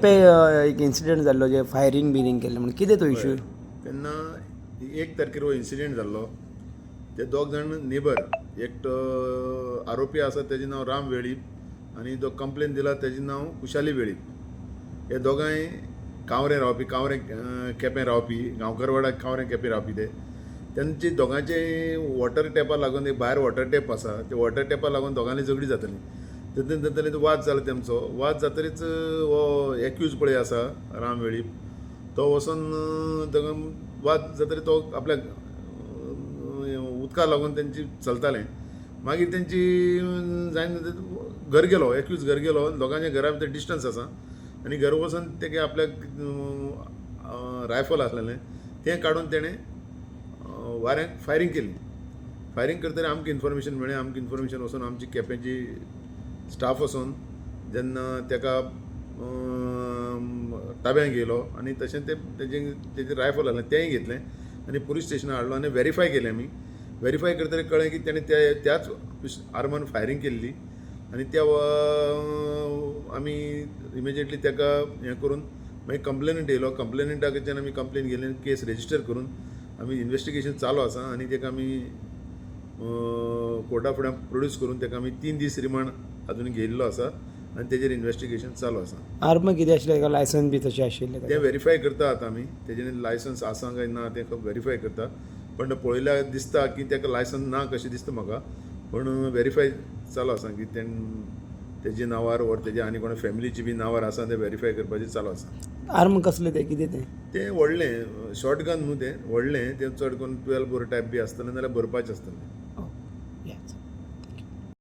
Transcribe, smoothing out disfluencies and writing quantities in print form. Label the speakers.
Speaker 1: केपें एक इन्सिडंट जाल्लो, जे फायरींग बिरींग केल्लें म्हणून, कितें तो इशू?
Speaker 2: तेन्ना 1 तारखेर हो इन्सिडेंट जाल्लो. ते दोग जाण नेबर, एकटो आरोपी आसा तेजें नांव राम वेळीप आनी जो कंप्लेन दिला तेजें नांव कुशाली वेळीप. हे दोगांय कावरें रावपी, कावरें केपें रावपी, गांवकरवाडा कावरें केपें रावपी. ते तेंची दोगांचे वॉटर टॅपा लागून, एक भायर वॉटर टॅप आसा, ते वॉटर टॅपा लागून दोगांली झगडी जाताली. तेतून जातली वाद जालो तेमचो. वाद जातरीच हो एक्यूज पळय आसा राम वेळीप, तो वचोन ताका वाद जातरी तो आपल्या उदका लागून तेंची चलतालें. मागीर तेंची जायना घर गेलो, एक्यूज घर गेलो. दोगांच्या घरा भितर डिस्टन्स आसा आनी घर वचोन तेगे आपल्याक रायफल आसलेलें तें काडून तेणें वाऱ्याक फायरींग केली. फायरींग करतरी आमकां इन्फॉर्मेशन मेळ्ळें. आमकां इन्फॉर्मेशन वचोन आमची केपेंची स्टाफ वचोन जेन्ना तेका ताब्यान घेयलो आनी तशें तें तेजें तेजें रायफल आसलें तेंय घेतलें आनी पुलीस स्टेशनार हाडलो आनी वेरीफाय केलें आमी. वेरीफाय करतरी कळ्ळें की तेणें त्या त्याच आर्मान फायरींग केल्ली आनी त्या आमी इमिजिएटली तेका हें करून मागीर कंप्लेनंट येयलो. कंप्लेनंटा कडच्यान आमी कंप्लेन घेयली आनी केस रेजिस्टर करून आमी इन्वेस्टिगेशन चालू आसा आनी तेका आमी कोर्टा फुडें प्रोड्यूस करून तेका आमी 3 दीस रिमांड आजून घेयल्लो आसा आनी तेजेर इन्वेस्टिगेशन चालू आसा.
Speaker 1: आर्म कितें आशिल्लें ताका, लायसन्स बी तशें आशिल्लें
Speaker 2: तें
Speaker 1: ताका?
Speaker 2: वेरीफाय करता आतां आमी. तेजें लायसन्स आसा काय ना तें वेरीफाय करता, पण पळयल्यार दिसता की तेका लायसन्स ना कशें दिसता म्हाका, पण वेरीफाय चालू आसा की तेजे नांवार ओर तेजे आनी कोणा फॅमिलीची बी नांवार आसा तें वेरीफाय करपाचें चालू आसा.
Speaker 1: आर्म कसलें तें, कितें तें?
Speaker 2: तें व्हडलें शॉर्ट गन न्हू, तें व्हडलें, तें चड करून 12 बोर टायप बी आसतलें नाल्यार भरपाचें आसतलें.